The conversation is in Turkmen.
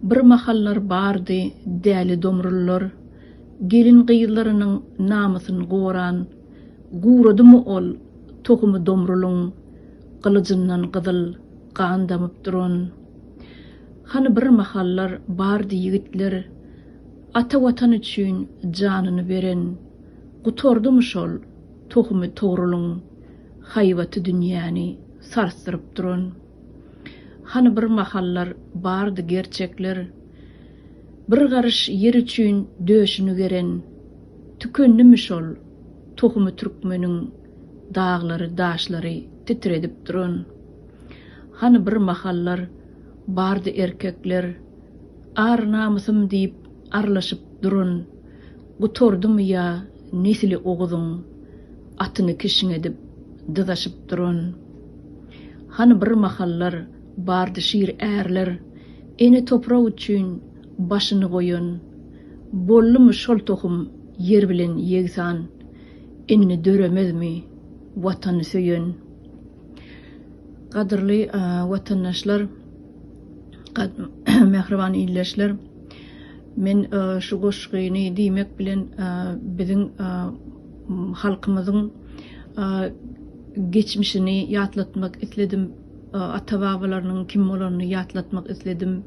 Bir mahallar bardy däli domrullar, Gelin-gyzlarynyň namysyn goran. Guradymy ol tohumy domrulyň, Gylyjyndan gyzyl gan damyp duran. Hany bir mahallar bardy ýigitler, Ata Watan üçin janyny beren. Gutardymy şol tohumy togrulyň, Haýbaty dünýäni sarsdyryp duran. Hany bir mahallar bardy gerçekler, Bir garyş ýer üçin döşüni geren. Tükendimi şol tohumy türkmeniň, Daglary, daşlary titredip duran. Hany bir mahallar bardy erkekler, Ar-namysym diýip arlaşyp duran. Gutardymy ýa nesili oguzyň, Atyny kişňedip, dyzaşyp duran. Hany bir mahallar bardy şir ärler, Ene toprak üçin başyny goýan. Boldumy şol tohum ýer bilen ýegsan, Indi döremezmi Watany söýen. Gadyrly watandaşlar, mähriban ildeşler! Men şu goşgyny diýmek bilen biziň halkymyzyň geçmişini ýatlatmak isledim, ata-babalarynyň kim bolanyny ýatlatmak isledim.